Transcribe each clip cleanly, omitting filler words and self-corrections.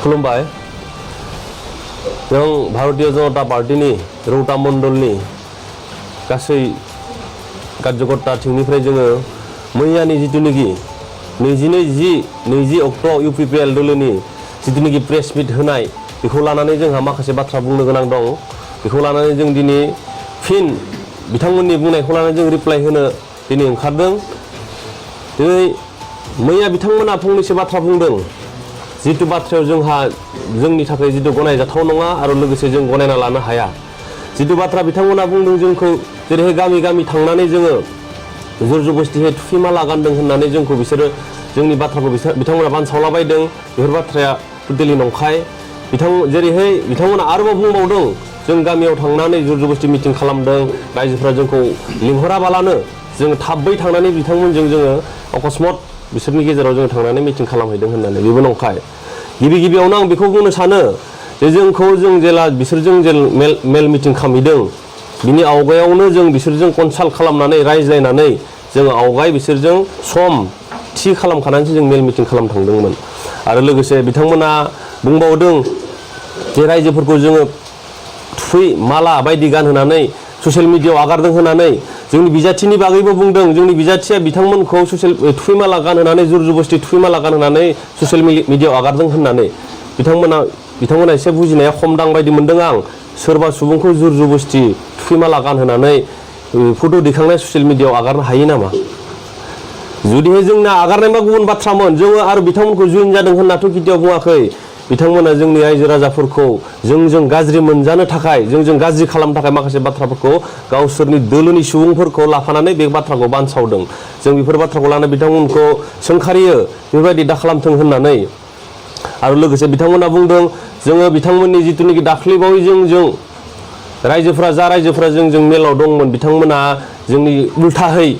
खुलुमबाय जों भारतीय जनता पार्टीनि रौता मण्डलनि गासै कार्यकर्ता थिंनिफ्राय जोङो मैयानि जितुनिखि 20 अक्ट'आव UPPL दोलोनि जितुनिखि प्रेस मिट होनाय बेखौ लानानै जोंहा माखासे बाथ्रा बुंनो गोनां दं बेखौ लानानै जों दिनै फिन बिथांमोननि बुंनायखौ लानानै जों रिप्लाइ होनो दिनै ओंखारदों दिनै मैया बिथांमोना फंनैसो बाथ्रा बुंदों जितु बाथ्रायाव जोंहा जोंनि थाखाय जितु गनायजाथाव नङा आरो लोगोसे जों गनायना लानो हाया जितु बाथ्रा बिथांमोना बुंदों जोंखौ जेरैहाय गामि गामि थांनानै जोङो जोर जबस्तियै थुफि माला गानदों होननानै जोंखौ बिसोरो जोंनि बाथ्राखौ बिथांमोना बानसावलाबायदों बेफोर बाथ्राया टटेलि नंखाय जेरैहाय बिथांमोना आरोबाव बुंबावदों जों गामियाव थांनानै जोर जबस्ति मिटिं खालामदों रायजोफोरा जोंखौ लिंहराबालानो जों थाबै थांनानै बिथांमोनजों जोङो अकस्मात बिसोरनि गेजेराव जों थांनानै मिटिं खालामहैदों होननानै बेबो नंखाय गिबियावनो आं बेखौ बुंनो सानो जे जोंखौ जों जेला बिसोरजों मेल मिटिं खालामहैदों बिनि आवगायावनो जों बिसोरजों कनसाल्ट खालामनानै रायज्लायनानै जों आवगाय बिसोरजों सम थि खालामखानानैसो जों मेल मिटिं खालाम थांदोंमोन आरो लोगोसे बिथांमोना बुंबावदों जे रायजोफोरखौ जोङो थुफै माला बायदि गानहोनानै ससियेल मिडियायाव आगारदों होननानै जोंनि बिजाथिनि बागैबो बुंदों जोंनि बिजाथिया बिथांमोनखौ थुफै माला गानहोनानै जुर जबस्ति थुफै माला गानहोनानै ससियेल मिडियायाव आगारदों होननानै बिथांमोना एसे बुजिनाया खमदां बायदि मोनदों आं सोरबा सुबुंखौ जुर जबस्ति थुफै माला गानहोनानै फट' दैखांनाय ससियेल मिडियायाव आगारनो हायो नामा जुदिहाय जोंना आगारनायबा गुबुन बाथ्रामोन जोङो आरो बिथांमोनखौ जइन जादों होननाथ' केতিয়াव बुङाखै बिथांमोना जोंनि रायजो राजाफोरखौ जोंजों गाज्रि मोनजानो थाखाय जोंजों गाज्रि खालामनो थाखाय माखासे बाथ्राफोरखौ गावसोरनि दोलोनि सुबुंफोरखौ लाफानानै बे बाथ्राखौ बानसावदों जों बेफोर बाथ्राखौ लानानै बिथांमोनखौ सोंखारियो बेबायदि दाखालामथों होननानै आरो लोगोसे बिथांमोना बुंदों जोङो बिथांमोननि जितुनिखि दाख्लैबावै जों रायजोफोरा जोंजों मेलाव दंमोन बिथांमोना जोंनि उल्थाहै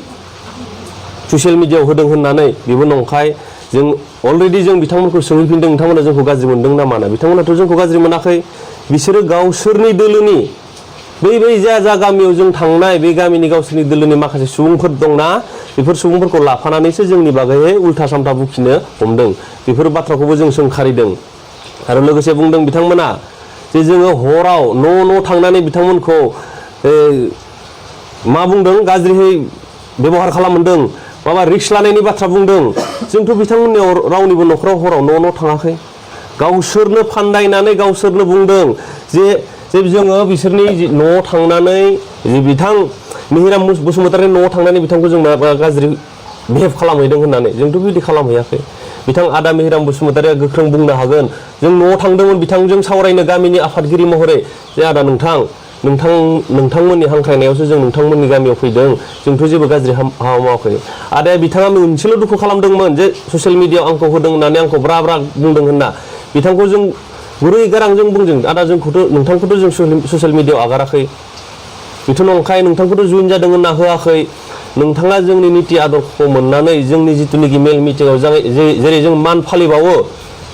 ससियेल मिडियायाव होदों होननानै बेबो नंखाय जों अलरेडि जों बिथांमोनखौ सोंहैफिनदों बिथांमोना जोंखौ गाज्रि मोनदों ना माना बिथांमोनाथ' जोंखौ गाज्रि मोनाखै बिसोरो गावसोरनि दोलोनि बै जा गामियाव जों थांनाय बे गामिनि गावसोरनि दोलोनि माखासे सुबुंफोर दंना बेफोर सुबुंफोरखौ लाफानानैसो जोंनि बागैहाय उल्था सामथा बुखिनो हमदों बेफोर बाथ्राखौबो जों सोंखारिदों आरो लोगोसे बुंदों बिथांमोना जे जोङो हराव न' थांनानै बिथांमोनखौ मा बुंदों गाज्रियै बेबहार खालामदों माबा रिक्स लानायनि बाथ्रा बुंदों जोंथ' बिथांमोननि रावनिबो न'खराव हराव न' थाङाखै गावसोरनो फान्दायनानै गावसोरनो बुंदों जे जोङो बिसोरनि न'आव थांनानै जे बिथां मिहिराम बसुमतारिनि न'आव थांनानै बिथांखौ जों गाज्रि बिहेभ खालामहैदों होननानै जोंथ' बिदि खालामहैयाखै बिथां आदा मिहिराम बसुमतारिया गोख्रों बुंनो हागोन जों न'आव थांदोंमोन बिथांजों सावरायनो गामिनि आफादगिरि महरै जे आदा नोंथांमोननि हांख्रायनायावसो जों नोंथांमोननि गामियाव फैदों जोंथ' जेबो गाज्रि हाबा मावाखै आदाया बिथाङा मोनसेल' दुखु खालामदोंमोन जे ससियेल मिडियायाव आंखौ होदों होननानै आंखौ ब्रा बुंदों होनना बिथांखौ जों गुरै गारांजों बुंदों आदा नोंथांखौथ' जों ससियेल मिडियायाव आगाराखै बेथ' नंखाय नोंथांखौथ' जइन जादों होनना होआखै नोंथाङा जोंनि निति आदर्शखौ मोननानै जोंनि जितुनिखि मेल मिटिङाव जेरै जों मान फालिबावो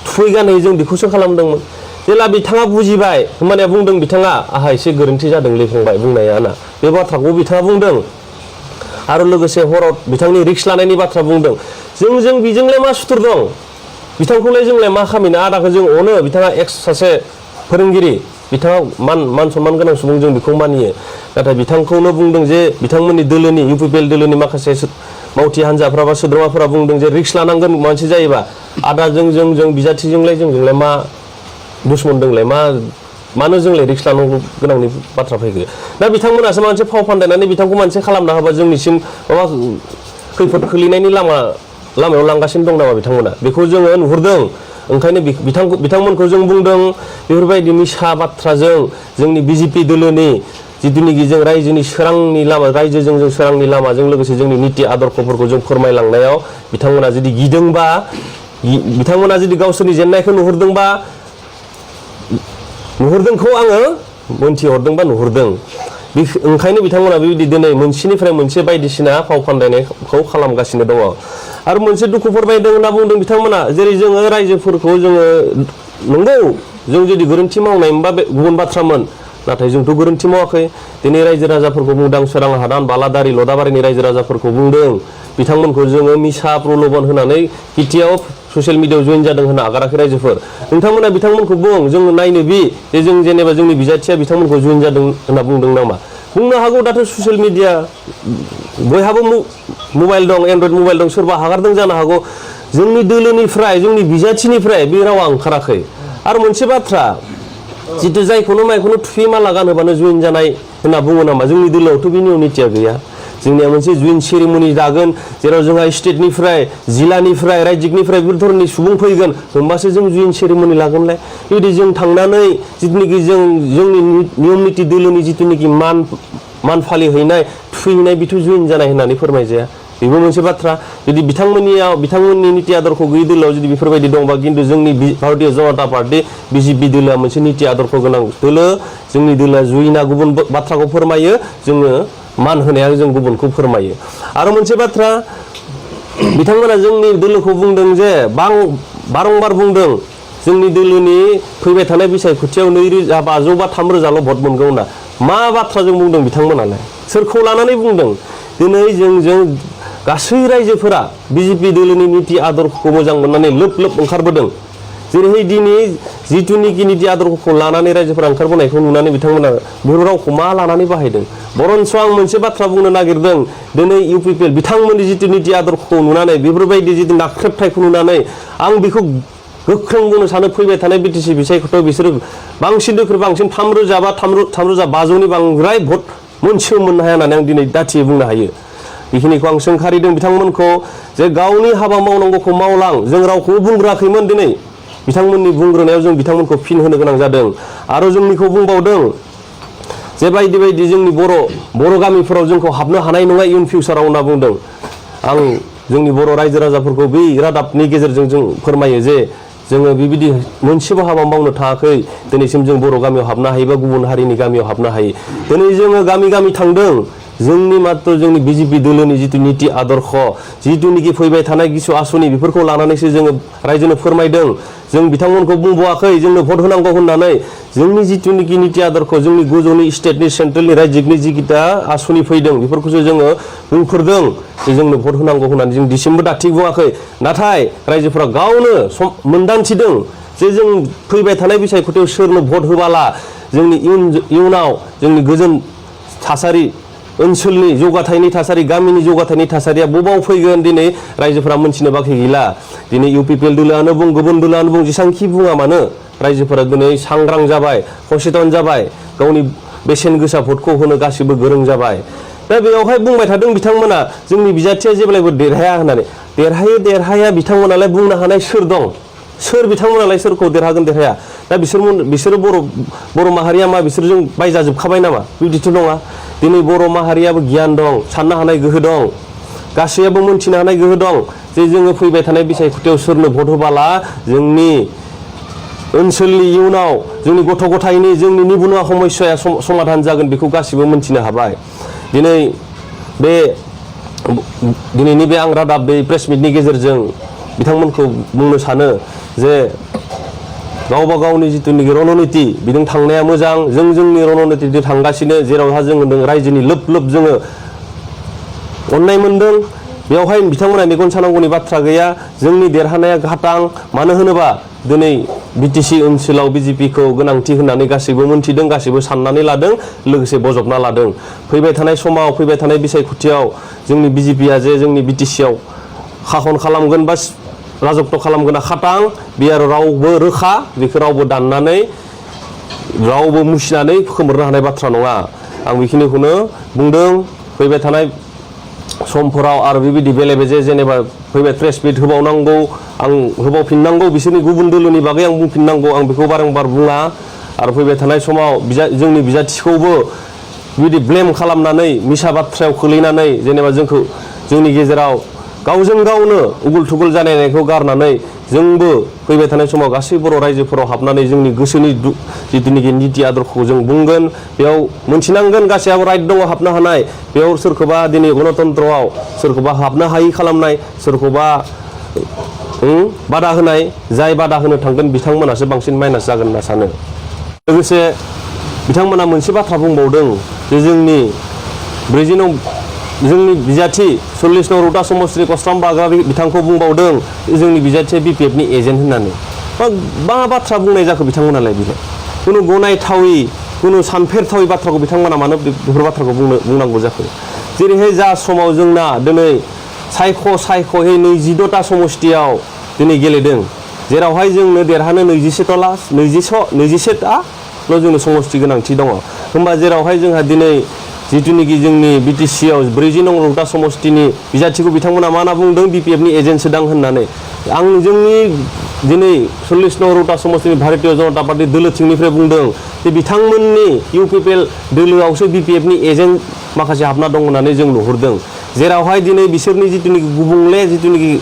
थुफै गानहै जों बेखौसो खालामदोंमोन जेला बिथाङा बुजिबाय होमबानिया बुंदों बिथाङा आहा एसे गोरोन्थि जादोंलै फंबाय बुंनाया ना बे बाथ्राखौ बिथाङा बुंदों आरो लोगोसे हराव बिथांनि रिक्स लानायनि बाथ्रा बुंदों जों बिजोंलाय मा सुथुर दं बिथांखौलाय जोंलाय मा खालामनो आदाखौ जों अनो बिथाङा सासे फोरोंगिरि बिथाङा मान सनमान गोनां सुबुं जों बेखौ मानियो नाथाय बिथांखौनो बुंदों जे बिथांमोननि दोलोनि UPPL दोलोनि माखासे मावथि हान्जाफ्रा बा सोद्रोमाफोरा बुंदों जे रिक्स लानांगोन मानसि जायोबा आदाजों जों बिजाथिजोंलाय जोंलाय मा दुश्मन दंलाय मानो जोंलाय रिक्स लानांगौ गोनांनि बाथ्रा फैगो दा बिथांमोनासो मोनसे फाव फान्दायनानै बिथांखौ मोनसे खालामना होबा जोंनिसिम माबा खैफोद खोलैनायनि लामायाव लांगासिनो दं नामा बिथांमोना बेखौ जोङो नुहुरदों ओंखायनो बिथांमोनखौ जों बुंदों बेफोरबायदि मिसा बाथ्राजों जोंनि BJP दोलोनि जितुनिखि जों रायजोनि सोरांनि लामा रायजोजों जों सोरांनि लामाजों लोगोसे जोंनि निति आदर्शफोरखौ जों फोरमायलांनायाव बिथांमोना जुदि गिदोंबा बिथांमोना जुदि गावसोरनि जेंनायखौ नुहुरदोंखौ आङो मोनथिहरदोंबा नुहुरदों ओंखायनो बिथांमोना बेबायदि दिनै मोनसेनिफ्राय मोनसे बायदिसिना फाव फान्दायनायखौ खालामगासिनो दङ आरो मोनसे दुखु फोरमायदों होनना बुंदों बिथांमोना जेरै जोङो रायजोफोरखौ जोङो नंगौ जों जुदि गोरोन्थि मावनाय मोनबा बे गुबुन बाथ्रामोन नाथाय जोंथ' गोरोन्थि मावाखै दिनै रायजो राजाफोरखौ बुंदों सोरां हादान बालादारि लदाबारिनि रायजो राजाफोरखौ बुंदों बिथांमोनखौ जोङो मिसा प्रलोभन होनानै केতিয়াव ससियेल मिडियायाव जइन जादों होनना आगाराखै रायजोफोर नोंथांमोना बिथांमोनखौ बुं जों नायनो जे जों जेनेबा जोंनि बिजाथिया बिथांमोनखौ जइन जादों होनना बुंदों नामा बुंनो हागौ दाथ' ससियेल मिडिया बयहाबो मबाइल दं एन्ड्रइड मबाइल दं सोरबा हगारदों जानो हागौ जोंनि दोलोनिफ्राय जोंनि बिजाथिनिफ्राय बे रावा ओंखाराखै आरो मोनसे बाथ्रा जितु जायखौनो माइखौनो थुफि माला गानहोबानो जइन जानाय होनना बुङो नामा जोंनि दोलोआवथ' बे नियम-नितिया गैया जोंनिया मोनसे जइन सेरेमनि जागोन जेराव जोंहा स्टेटनिफ्राय जिल्लानिफ्राय रायजोनिफ्राय बेफोर धरननि सुबुं फैगोन होमबासो जों जइन सेरेमनि लागोनलाय जुदि जों थांनानै जितुनिखि जोंनि नियम-निति दोलोनि जितुनिखि मान फालिहैनाय थुहैनाय बिथ' जइन जानाय होननानै फोरमायजाया बेबो मोनसे बाथ्रा जुदि बिथांमोननि निति आदर्श गैयै दोलोआव जुदि बेफोरबायदि दंबा खिन्थु जोंनि भारतीय जनता पार्टी बिजेपि दोलोआ मोनसे निति आदर्श गोनां दोलो जोंनि दोलोआ जुइना गुबुन बाथ्राखौ फोरमायो जोङो मान होनाया जों गुबुनखौ फोरमायो आरो मोनसे बाथ्रा बिथांमोना जोंनि दोलोखौ बुंदों जे बारंबार बुंदों जोंनि दोलोनि फैबाय थानाय बिसायख'थियाव 2,500 बा 3,000ल' भट मोनगौ होनना मा बाथ्राजों बुंदों बिथांमोनालाय सोरखौ लानानै बुंदों दिनै जों गासै रायजोफोरा बिजेपि दोलोनि निति आदर्शखौ मोजां मोननानै लोब लोब ओंखारबोदों जेरैहाय दिनै जिथुनिखि निति आदर्शखौ लानानै रायजोफोरा ओंखारबोनायखौ नुनानै बिथांमोना बे रावखौ मा लानानै बाहायदों बरन्स आं मोनसे बाथ्रा बुंनो नागिरदों दिनै इउपिपिएल बिथांमोननि जितु निति आदर्शखौ नुनानै बेफोरबायदि जितु नाख्रेबथायखौ नुनानै आं बेखौ गोख्रों बुंनो सानो फैबाय थानाय बिटिसि बिसायख'थियाव बिसोरो बांसिननिख्रुइ बांसिन 3,000 बा 3,500नि बांद्राय भट मोनसेबो मोननो हाया होननानै आं दिनै दाथियै बुंनो हायो बेखिनिखौ आं सोंखारिदों बिथांमोनखौ जे गावनि हाबा मावनांगौखौ मावलां जों रावखौबो बुंग्राखैमोन दिनै बिथांमोननि बुंग्रोनायाव जों बिथांमोनखौ फिन होनो गोनां जादों आरो जोंनिखौ बुंबावदों जे बायदि जोंनि बर' गामिफोराव जोंखौ हाबनो हानाय नङा इयुन फिउचाराव होनना बुंदों आं जोंनि बर' रायजो राजाफोरखौ बै रादाबनि गेजेरजों जों फोरमायो जे जोङो बेबायदि मोनसेबो हाबा मावनो थाङाखै दिनैसिम जों बर' गामियाव हाबनो हायो बा गुबुन हारिनि गामियाव हाबनो हायो दिनै जोङो गामि थांदों जोंनि मात्र जोंनि बिजेपि दोलोनि जितु निति आदर्श जितुनिखि फैबाय थानाय किसु आसनि बेफोरखौ लानानैसो जोङो रायजोनो फोरमायदों जों बिथांमोनखौ बुंबावाखै जोंनो भट होनांगौ होननानै जोंनि जितुनिखि निति आदर्श जोंनि गोजौनि स्टेटनि सेन्ट्रेलनि रायजोनि जिखिथा आसनि फैदों बेफोरखौसो जोङो बुंफोरदों जे जोंनो भट होनांगौ होननानै जों दिसिमबो दाथि बुङाखै नाथाय रायजोफोरा गावनो मोनदांथिदों जे जों फैबाय थानाय बिसायख'थियाव सोरनो भट होबाला जोंनि इयुनाव जोंनि गोजोन थासारि ओनसोलनि जौगाथायनि थासारि गामिनि जौगाथायनि थासारिया बबाव फैगोन दिनै रायजोफोरा मोनथिनो बाखि गैला दिनै इउपिपिएल दोलोआनो बुं गुबुन दोलोआनो बुं जेसांखि बुङा मानो रायजोफोरा दिनै सांग्रां जाबाय सचेतन जाबाय गावनि बेसेन गोसा भटखौ होनो गासिबो गोरों जाबाय दा बेयावहाय बुंबाय थादों बिथांमोना जोंनि बिजाथिया जेब्लायबो देरहाया होननानै देरहाया बिथांमोनालाय बुंनो हानाय सोर दं सोर बिथांमोनालाय सोरखौ देरहागोन देरहाया दा बिसोरो बर' माहारिया मा बिसोरजों बायजाजोबखाबाय नामा बिदिथ' नङा दिनै बर' माहारियाबो गियान दं साननो हानाय गोहो दं गासैयाबो मोनथिनो हानाय गोहो दं जे जोङो फैबाय थानाय बिसायख'थियाव सोरनो भट होबाला जोंनि ओनसोलनि इयुनाव जोंनि गथ' गथायनि जोंनि निबुनुवा समस्याया समाधान जागोन बेखौ गासिबो मोनथिनो हाबाय दिनैनि बे आं रादाब बे प्रेस मिटनि गेजेरजों बिथांमोनखौ बुंनो सानो जे गावबा गावनि जितुनिखि रणनीति बिजों थांनाया मोजां जोंनि रणनीतिजों थांगासिनो जेरावहा जोङो रायजोनि लोब जोङो अननाय मोनदों बेवहाय बिथांमोना मेगन सानांगौनि बाथ्रा गैया जोंनि देरहानाया घाटां मानो होनोबा दिनै बिटिसि ओनसोलाव बिजेपिखौ गोनांथि होननानै गासैबो मोनथिदों गासैबो साननानै लादों लोगोसे बजबना लादों फैबाय थानाय समाव फैबाय थानाय बिसायख'थियाव जोंनि बिजेपिया जे जोंनि बिटिसिआव खाखन खालामगोन बा राजत्व खालामगोना खाटां बे आरो रावबो रोखा बेखौ रावबो दाननानै रावबो मुसिनानै खोमोरनो हानाय बाथ्रा नङा आं बेखिनिखौनो बुंदों फैबाय थानाय समफोराव आरो बेबायदि बेले बेजे जेनेबा फैबाय प्रेस मिट होबावनांगौ आं होबावफिननांगौ बिसोरनि गुबुन दोलोनि बागै आं बुंफिननांगौ आं बेखौ बारंबार बुङा आरो फैबाय थानाय समाव जोंनि बिजाथिखौबो बिदि ब्लेम खालामनानै मिसा बाथ्रायाव खोलैनानै जेनेबा जोंनि गेजेराव गावजों गावनो उगुल थुगुल जानायखौ गारनानै जोंबो फैबाय थानाय समाव गासै बर' रायजोफोराव हाबनानै जोंनि गोसोनि जितुनिखि निति आदर्शखौ जों बुंगोन बेयाव मोनथिनांगोन गासैयाबो राइट दङ हाबनो हानाय बेयाव सोरखौबा दिनै गणतन्त्रआव सोरखौबा हाबनो हायि खालामनाय सोरखौबा बादा होनाय जाय बादा होनो थांगोन बिथांमोनासो बांसिन माइनास जागोन होनना सानो लोगोसे बिथांमोना मोनसे बाथ्रा बुंबावदों जे जोंनि 40 नं जोंनि बिजाथि 40 नं रौता समस्ति कस्राम बाग्रारि बिथांखौ बुंबावदों जोंनि बिजाथिया बिपिएफनि एजेन्ट होननानै मा बाथ्रा बुंनाय जाखो बिथांमोनालाय बेलाय कुनु गनायथावि कुनु सानफेरथावि बाथ्राखौ बिथांमोना मानो बेफोर बाथ्राखौ बुंनांगौ जाखो जेरैहाय जा समाव जोंना दिनै सायख'यै 26टा समस्तियाव दिनै गेलेदों जेरावहाय जोंनो देरहानो 21टाल' जोंनो समस्ति गोनांथि दङ होमबा जेरावहाय जोंहा दिनै जिथुनिखि जोंनि बिटिसिआव 40 नं रौता समस्तिनि बिजाथिखौ बिथांमोना मा होनना बुंदों बिपिएफनि एजेन्टसो दां होननानै आं जोंनि दिनै 40 नं रौता समस्तिनि भारतीय जनता पार्टी दोलोथिंनिफ्राय बुंदों जे बिथांमोननि इउपिपिएल दोलोआवसो बिपिएफनि एजेन्ट माखासे हाबना दं होननानै जों नुहुरदों जेरावहाय दिनै बिसोरनि जिथुनिखि गुबुंले जिथुनिखि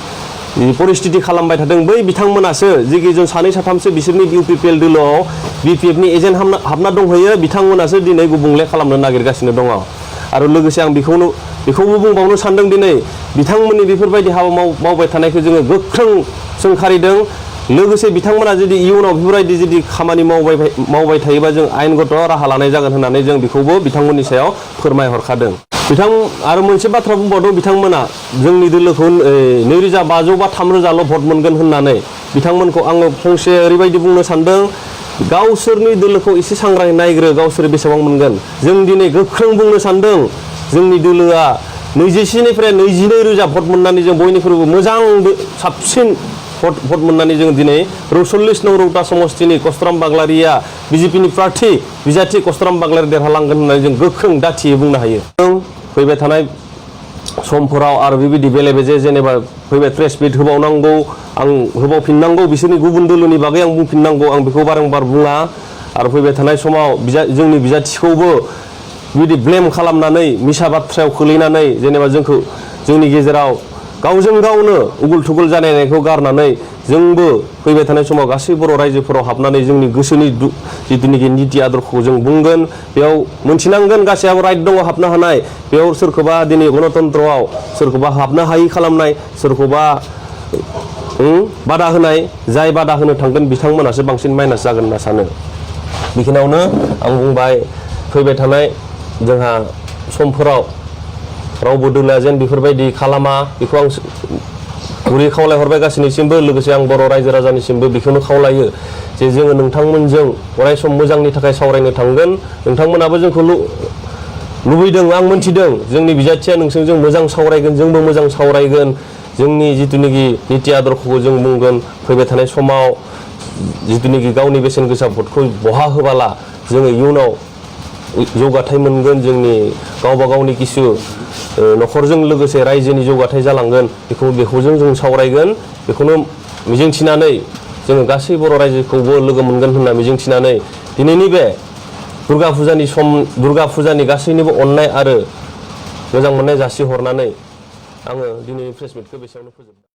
परिस्थिति खालामबाय थादों बै बिथांमोनासो जिखि जों सानै साथामसो बिसोरनि इउपिपिएल दोलोआव बिपिएफनि एजेन्ट हाबना दंहैयो बिथांमोनासो दिनै गुबुंले खालामनो नागिरगासिनो दङ आरो लोगोसे आं बेखौबो बुंबावनो सानदों दिनै बिथांमोननि बेफोरबायदि हाबा मावबाय थानायखौ जोङो गोख्रों सोंखारिदों लोगोसे बिथांमोना जुदि इयुनाव बेफोरबायदि जुदि खामानि मावबाय थायोबा जों आयेनगत राहा लानाय जागोन होननानै जों बेखौबो बिथांमोननि सायाव फोरमायहरखादों आरो मोनसे बाथ्रा बुंबावदों बिथांमोना जोंनि दोलोखौ 2500 बा 3000ल' भट मोनगोन होननानै बिथांमोनखौ आङो फंसे ओरैबायदि बुंनो सानदों गावसोरनि दोलोखौ एसे सांग्राङै नायग्रो गावसोर बेसेबां मोनगोन जों दिनै गोख्रों बुंनो सानदों जोंनि दोलोआ 21 निफ्राय 22,000 भट मोननानै जों बयनिख्रुइबो मोजां साबसिन भट मोननानै जों दिनै 40 नं रौता समस्तिनि कस्राम बाग्लारिया बिजेपिनि प्रार्थी बिजाथि कस्राम बाग्लारि देरहालांगोन होननानै जों गोख्रों दाथियै बुंनो हायो फैबाय थानाय समफोराव आरो बेबायदि बेले बेजे जेनेबा फैबाय प्रेस मिट होबावनांगौ आं होबावफिननांगौ बिसोरनि गुबुन दोलोनि बागै आं बुंफिननांगौ आं बेखौ बारंबार बुङा आरो फैबाय थानाय समाव जोंनि बिजाथिखौबो बिदि ब्लेम खालामनानै मिसा बाथ्रायाव खोलैनानै जेनेबा जोंनि गेजेराव गावजों गावनो उगुल थुगुल जानायखौ गारनानै जोंबो फैबाय थानाय समाव गासै बर' रायजोफोराव हाबनानै जोंनि गोसोनि जिथुनिखि निति आदर्शखौ जों बुंगोन बेयाव मोनथिनांगोन गासैयाबो राइट दङ हाबनो हानाय बेयाव सोरखौबा दिनै गणतन्त्रआव सोरखौबा हाबनो हायि खालामनाय सोरखौबा बादा होनाय जाय बादा होनो थांगोन बिथांमोनासो बांसिन माइनास जागोन होनना सानो बेखिनियावनो आं बुंबाय फैबाय थानाय जोंहा समफोराव रावबो दोलोआ जेन बेफोरबायदि खालामा बेखौ आं गुरै खावलायहरबाय गासैनिसिमबो लोगोसे आं बर' रायजो राजानिसिमबो बेखौनो खावलायो जे जोङो नोंथांमोनजों अराय सम मोजांनि थाखाय सावरायनो थांगोन नोंथांमोनाबो जोंखौ लुबैदों आं मोनथिदों जोंनि बिजाथिया नोंसोरजों मोजां सावरायगोन जोंबो मोजां सावरायगोन जोंनि जिथुनिखि निति आदर्शखौ जों बुंगोन फैबाय थानाय समाव जिथुनिखि गावनि बेसेन गोसा भटखौ बहा होबाला जोङो इयुनाव जौगाथाय मोनगोन जोंनि गावबा गावनि किसु न'खरजों लोगोसे रायजोनि जौगाथाय जालांगोन बेखौ जों सावरायगोन बेखौनो मिजिंथिनानै जोङो गासै बर' रायजोखौबो लोगो मोनगोन होनना मिजिंथिनानै दिनैनि बे दुर्गा फुजानि गासैनिबो अननाय आरो मोजां मोननाय जासिहरनानै आङो दिनैनि प्रेस मिटखौ बेसेयावनो फोजोबबाय।